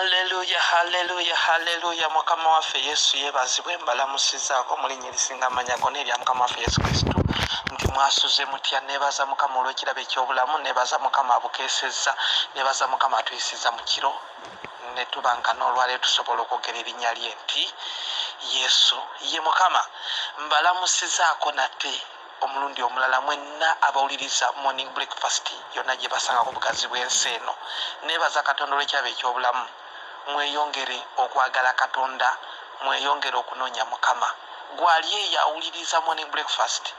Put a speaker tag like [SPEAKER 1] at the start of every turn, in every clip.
[SPEAKER 1] Haleluya, haleluya, haleluya! Mukama waffe Yesu yeebazibwe. Mbalamusizaako mu linnya erisinga amanya gonna, erya Mukama waffe Yesu Kristo, nti mwasuze mutya? Neebaza Mukama olw'ekirabo eky'obulamu, neebaza Mukama abukeesezza, neebaza Mukama atuyisiza mu kiro ne tuba nga n'olwaleero tusobola okwogera erinnya lye nti Yesu ye Mukama. Mbalamusizaako nate omulundi omulala mwenna abawuliriza Morning Breakfast yonna gye basanga ku bugazi bw'ensi eno. Neebaza Katonda olw'ekirabo eky'obulamu. Mweyongere okwagala Katonda, mweyongere okunoonya Mukama. Gwali eyo awuliriza Morning Breakfast,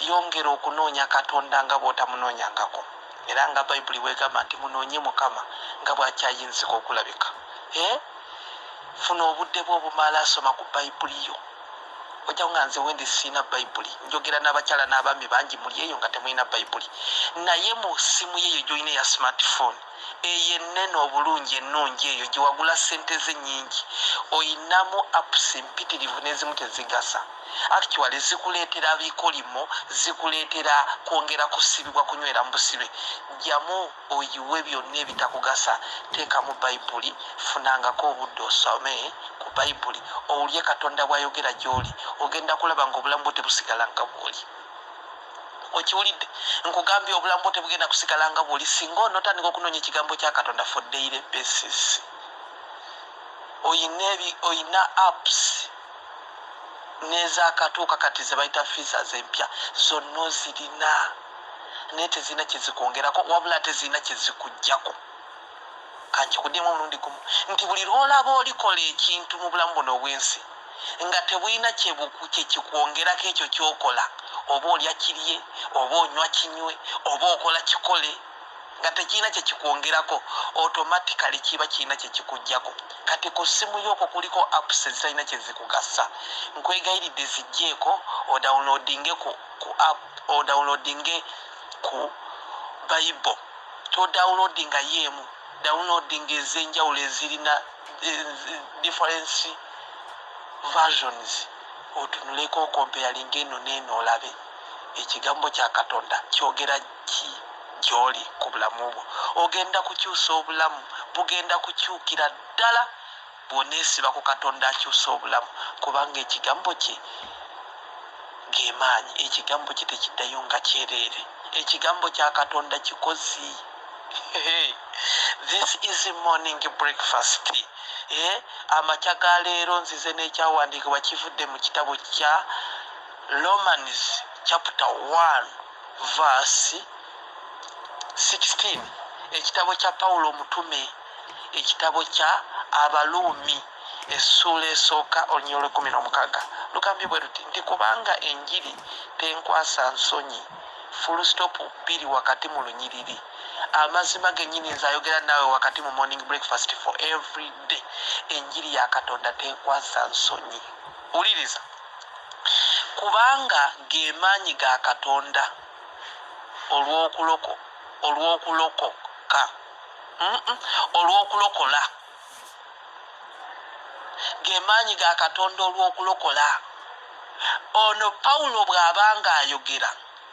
[SPEAKER 1] yongera okunoonya Katonda nga bw'otamunoonyangako, era nga Bayibuli bwegamba nti munoonye Mukama nga bwakyayinzika okulabika. Eh? Funa obudde bwe obumala, soma ku Bayibuli yo. Ojja nga nze wendi siina Bayibuli. Njogera n'abakyala n'abaami bangi muli eyo nga temulina Bayibuli, naye mu ssimu yeeyo gyolina eya smartphone eyo ennene obulungi, ennungi, eyo gye wagula ssente ze nnyingi, oyinamu apps mpitirivu n'ezimu tezigasa. Actually zikuleetera bikolimo, zikuleetera kwongera kusibibwa, kunywera mu busibe. Jjamu oyiwe byonna ebitakugasa, teekamu Bayibuli, funangako obudde osome ku Bayibuli, owulye Katonda bw'ayogera gy'oli. Ogenda kulaba nga obulamu bwo tebusigala nga bw'oli. Okiwulidde? Nkugambye, obulamu bwo tebugenda kusigala nga bw'oli singa onootandika okunoonya ekigambo kya Katonda for daily basis. Oyina apps n'ezakatuuka kati ze bayita features empya, zonna ozirina, naye tezirina kyezikwongerako, wabula ate zirina kyezikugjako. Kankikuddemu omulundi gumu nti buli lwolaba olikola ekintu mu bulamu buno obw'ensi nga tebulina kyekikwongerako, ekyo kyokola, oba olya kirye, oba onywa kinywe, oba okola kikole, nga tekirina kyekikwongerako, automatically kiba kirina kyekikugjako. Kati ku ssimu yookwo kuliko apps ezitalina kyezikugasa. Nkwegayiridde zijjeeko, odownloadinge ku app, odownloadinge ku Bible. Todownloadinga yeemu, downloading ez'enjawulo ezirina difference versions, otunuleko, ocomparinga eno neeno, olabe ekigambo kya Katonda kyogera ki gy'oli ku bulamu bwo. Ogenda kukyusa obulamu, bugenda kukyukira ddala bw'oneesiba ku Katonda akyusa obulamu, kubanga ekigambo kye gemaanyi. Ekigambo kye tekiddayo nga kyereere. Ekigambo kya Katonda kikozi. This is Morning Breakfast. Eh, amakya ga leero nzize n'ekyawandiikibwa kivudde mu kitabo kya Romans chapter 1 verse 16, ekitabo kya Pawulo omutume, ekitabo kya Abaluumi, essuula esooka, olunyiriri olw'e16. Lugambye bwe luti nti, "Kubanga enjiri tenkwasa nsonyi." Full stop bbiri wakati mu lunyiriri. Amazima gennyini, nze ayogera naawe wakati mu Morning Breakfast for every day, enjiri ya Katonda tenkwasa nsonyi. Wuliriza: "Kubanga ge maanyi ga Katonda olw'okulokoka, olw'okulokola, ge maanyi ga Katonda olw'okulokola." Ono Pawulo bw'aba ng'ayogera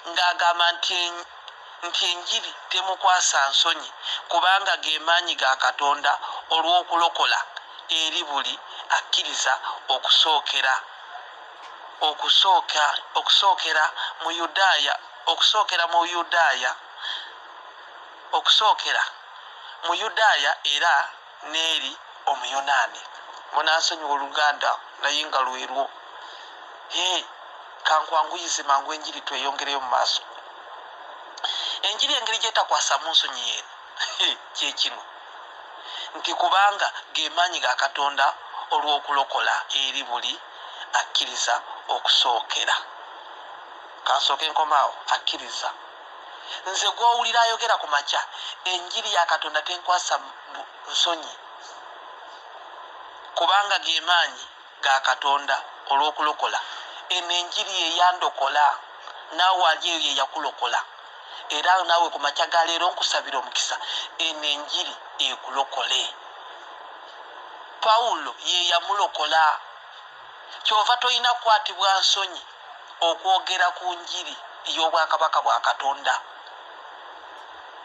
[SPEAKER 1] ng'agamba nti enjiri temukwasa nsonyi, kubanga ge maanyi ga Katonda olw'okulokola eri buli akkiriza, okusookera mu Yudaaya, okusookera mu Yudaaya era n'eri Omuyonaani. Munansonyiwa Oluganda, naye nga lwerwo. E kankwanguyize mangu enjiri, tweyongereyo mu maaso. Enjiri engeri gyetakwasamu nsonyi yeeno kyekino nti kubanga ge maanyi ga Katonda olw'okulokola eri buli akkiriza, okusookera, kansooke nkomaawo, akkiriza. Nze gwowulira ayogera ku makya, enjiri ya Katonda tenkwasa nsonyi, kubanga ge maanyi ga Katonda olw'okulokola. Eno enjiri yeyandokola, naawe ali eyo yeyakulokola. Era naawe ku makya ga leero nkusabira omukisa, eno enjiri ekulokole. Pawulo ye yamulokola. Kyova tolina kukwatibwa nsonyi okwogera ku njiri y'obwakabaka bwa Katonda.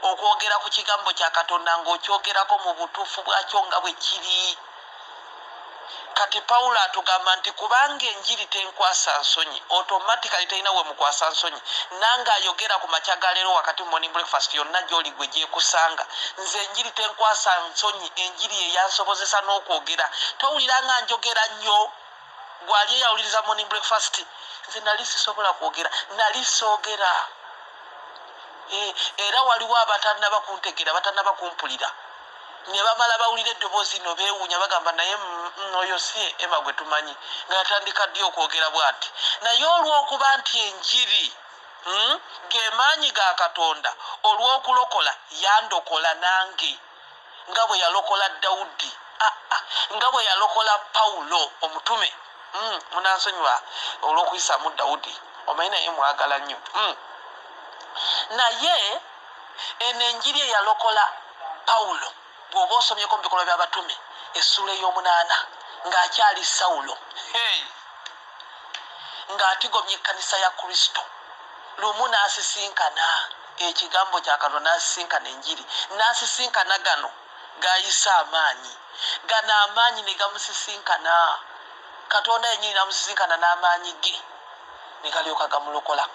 [SPEAKER 1] Okwogera ku kigambo kya Katonda ng'okyogerako mu butuufu bwakyo nga bwe kiri. Kati Pawulo atugamba nti kubanga enjiri tenkwasa nsonyi, automatically terina we mukwasa nsonyi. Nange ayogera ku makya ga leero wakati mu morning breakfast yonna gy'oli gwe gyekusanga, nze enjiri tenkwasa nsonyi. Enjiri eyansobozesa n'okwogera. Towulira nga njogera nnyo? Gwali eyawuliriza morning breakfast, nze nali sisobola kwogera, nali soogera. Era waliwo abatannaba kuntegeera, batannaba kumpulira, ne bamala bawulira eddoboozi lino beewuunya, bagamba naye oyo si Emma gwe tumanyi, nga yatandika ddi okwogera bw'ati? Naye olw'okuba nti enjiri ge maanyi ga Katonda olw'okulokola, yandokola nange nga bwe yalokola Dawudi, nga bwe yalokola Pawulo omutume. Munansonyiwa olw'okuyisaamu Dawudi, omanyi naye mwagala nnyo. Naye eno enjiri eyalokola Pawulo, bw'oba osomyeko mu bikolwa by'abatume essuula ey'omunaana, ng'akyali Sawulo, ng'atigomya ekkanisa ya Kristo, lumu n'asisinkana ekigambo kya Katonda, n'asisinkana enjiri, n'asisinkana gano gayise amaanyi gano, amaanyi ne gamusisinkana. Katonda yennyini n'amusisinkana n'amaanyi ge ne galyoka gamulokola.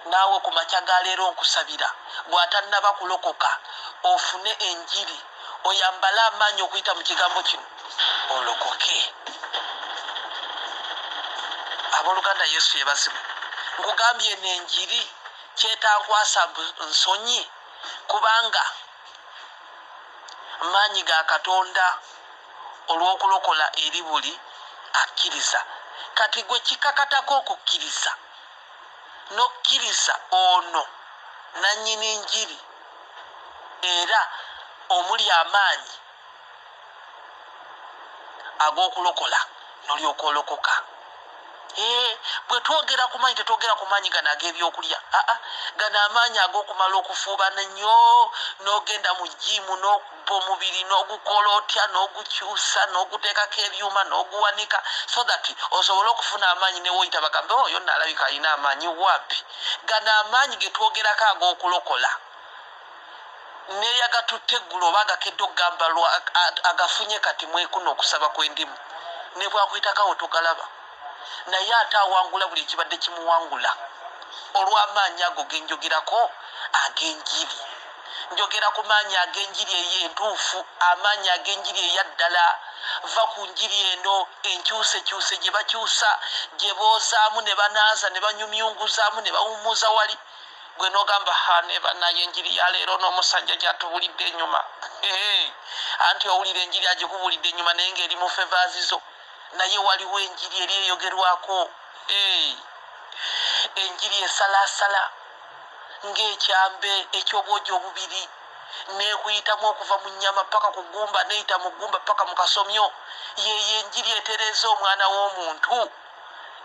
[SPEAKER 1] Naawe ku makya ga leero nkusabira, bw'atannaba kulokoka, ofune enjiri, oyambale amaanyi okuyita mu kigambo kino, olokoke. Abooluganda, Yesu yebazibwe. Nkugambye eno enjiri kyetankwasa nsonyi, kubanga maanyi ga Katonda olw'okulokola eri buli akkiriza. Kati gwe kikakatako okukkiriza, n'okkiriza ono nannyini njiri era omuli amaanyi ag'okulokola, n'olyoka olokoka. Bwe twogera ku maanyi, tetwogera ku maanyi gano ag'ebyokulya. Aa, gano amaanyi ag'okumala okufuubana ennyo, n'ogenda mu gym, n'okuba omubiri, n'ogukola otya, n'ogukyusa, n'oguteekako ebyuma, n'oguwanika, so that osobole okufuna amaanyi newoyita bagambe, "Oyo naalabika alina amaanyi." Wapi, gano amaanyi ge twogerako ag'okulokola, neyagatutte eggulo oba agakedde okugamba agafunye kati mwekuno okusaba kw'endimu, ne bwakuyitakawo togalaba, naye ate awangula buli ekibadde kimuwangula olw'amaanyi ago genjogerako ag'enjiri. Njogera ku maanyi ag'enjiri eyo entuufu, amaanyi ag'enjiri eyaddala. Va ku njiri eno enkyusekyuse gye bakyusa, gye boozaamu ne banaaza ne banyumyunguzaamu ne bawummuza wali, gwe n'ogamba, "Ha, ne bannaye enjiri ya leero n'omusajja gyatubulidde enyuma." Anti owulira enjiri agikubulidde enyuma, naye ng'eri mu favour zo. Naye waliwo enjiri eri eyogerwako, enjiri esalaasala ng'ekyambe eky'obwogi obubiri, nekuyitamu okuva mu nnyama paka ku ggumba, neyita mu ggumba paka mu kasomyo. Yeyo enjiri etereeza omwana w'omuntu.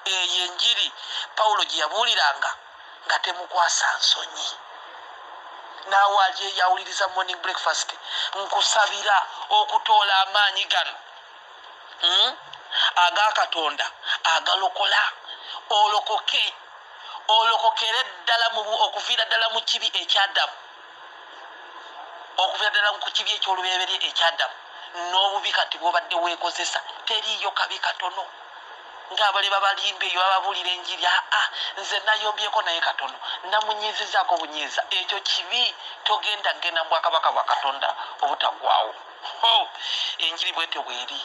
[SPEAKER 1] Eyo enjiri Pawulo gye yabuuliranga nga temukwasa nsonyi. Naawe ali eyawuliriza morning breakfast, nkusabira okutoola amaanyi gano, Aga Katonda agalokola, olokoke, olokokere ddala okuviira ddala mu kibi ekyadamu, okuviira ddala ku kibi ekyolubereberye ekyadamu n'obubi kati bwobadde weekozesa. Teriiyo kabi katono ng'abale babalimba eyo bababuulira enjiri. Aa, nze nayombyeko naye katono, namunyiizizaako bunyiiza, ekyo kibi, togenda genda mu bwakabaka bwa Katonda obutaggwawo. Enjiri bwetyo bweri,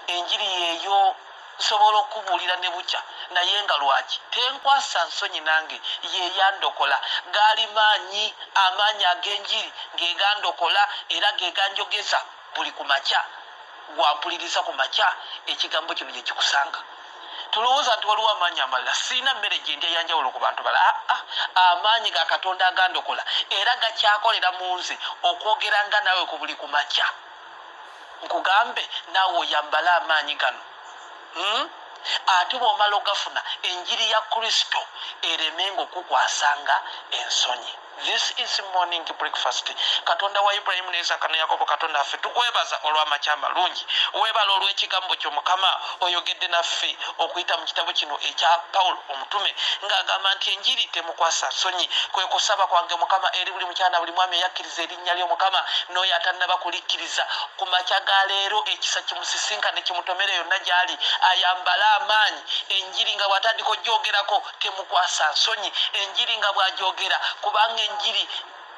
[SPEAKER 1] enjiri yeeyo. Nsobola okubuulira ne bukya, naye nga lwaki tenkwasa nsonyi? Nange yeyandokola, gaali maanyi, amaanyi ag'enjiri gegandokola era geganjogeza buli ku makya. Gwampuliriza ku makya, ekigambo kino gye kikusanga. Tulowooza nti waliwo amaanyi amalala, siina mmere gyendya yanjawulo ku bantu bala. Aa, amaanyi ga Katonda agandokola era gakyakolera mu nze okwogera nga naawe ku buli ku makya. Nkugambe naawe oyambale amaanyi gano, Ate bw'omala ogafuna, enjiri ya Kristo eremenga okukwasanga ensonyi. This is morning breakfast. Katonda wa Ibulayimu ne Isaaka ne Yakobo, Katonda waffe, tukwebaza olw'amakya amalungi. Weebala olw'ekigambo kyo, Mukama. Oyogedde naffe okuyita mu kitabo kino ekya Pawulo omutume, ng'agamba nti enjiri temukwasa nsonyi. Kwe kusaba kwange, Mukama, eri buli mukyala na buli mwami eyakkiriza erinnya lyo, Mukama, n'oyo atannaba kulikkiriza. Ku makya ga leero ekisa kimusisinkane, kimutomere yonna gy'ali, ayambale amaanyi. Enjiri nga bw'atandika ogyogerako temukwasa nsonyi, enjiri nga bw'agyogera, kubanga enjiri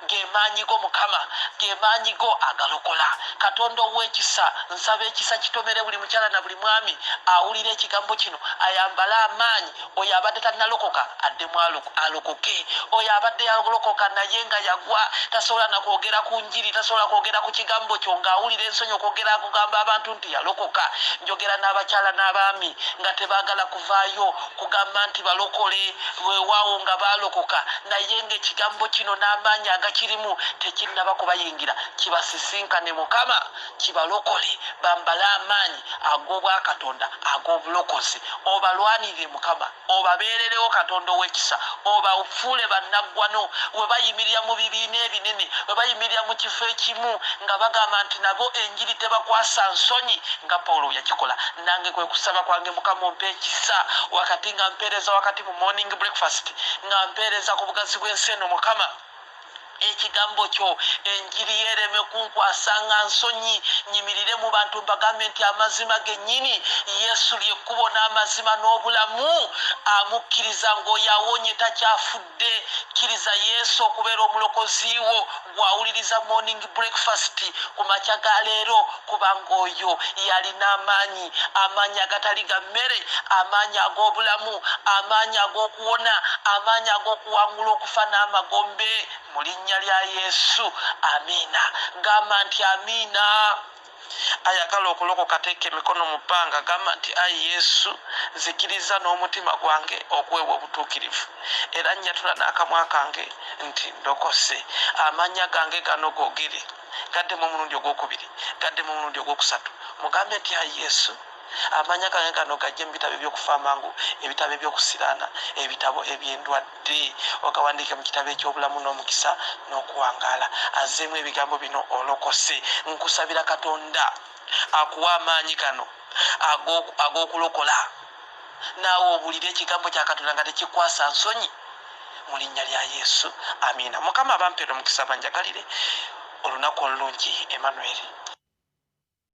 [SPEAKER 1] ge maanyi go, Mukama, ge maanyi go agalokola. Katonda ow'ekisa, nsaba ekisa kitomere buli mukyala na buli mwami awulira ekigambo kino, ayambale amaanyi. Oyo abadde tannalokoka addemu alokoke. Oyo abadde yalokoka naye nga yagwa, tasobola na kwogera ku njiri, tasobola kwogera ku kigambo kyo, ng'awulira ensonyi okwogera kugamba abantu nti yalokoka. Njogera n'abakyala n'abaami nga tebaagala kuvaayo kugamba nti balokole, weewaawo nga baalokoka, naye ng'ekigambo kino n'amaanyi agakirimu tekinnaba kubayingira. Kibasisinkane, Mukama, kibalokole, bambale amaanyi ag'obwakatonda ag'obulokozi. Obalwanirire, Mukama, obabeererewo. Katonda ow'ekisa, obafuule bannaggwano we bayimirira mu bibiina ebinene, we bayimirira mu kifo ekimu nga bagamba nti nabo enjiri tebakwasa nsonyi, nga Pawulo yakikola. Nange kwe kusaba kwange, Mukama, ompe ekisa wakati nga mpeereza, wakati mu morning breakfast, nga mpeereza ku bugazi bw'ensi eno. Mukama, ekigambo kyo enjiri yereme kunkwasa nga nsonyi, nyimirire mu bantu mbagambe nti amazima gennyini, Yesu lyekkubo n'amazima n'obulamu, amukkiriza ng'oyo awonye, takyafudde. Kkiriza Yesu okubeera omulokozi wo, gwawuliriza morning breakfast ku makya ga leero, kubanga oyo yalina amaanyi, amaanyi agatali ga mmere, amaanyi ag'obulamu, amaanyi ag'okuwona, amaanyi ag'okuwangula okufa n'amagombe. Mu linnya lya Yesu, amiina. Gamba nti amiina. Ayagala okulokoka, teeka emikono mu bbanga, gamba nti, "Ayi Yesu, nzikiriza n'omutima gwange okuweebwa obutuukirivu, era njatula n'akamwa kange nti ndokose." Amannya gange gano googere, gaddemu omulundi ogwokubiri, gaddemu omulundi ogwokusatu. Mugambe nti, "Ayi Yesu, amanya gange gano gajje mu bitabo ebyokufa amangu, ebitabo ebyokusiraana, ebitabo ebyendwadde, ogawandiike mu kitabo ekyobulamu n'omukisa n'okuwangaala." Azzeemu ebigambo bino, olokose. Nkusabira Katonda akuwa amaanyi gano ag'okulokola, naawe obuulire ekigambo kya Katonda nga tekikwasa nsonyi, mu linnya lya Yesu, amiina. Mukama abampeera omukisa, banjagalire olunaku olulungi. Emmanuel.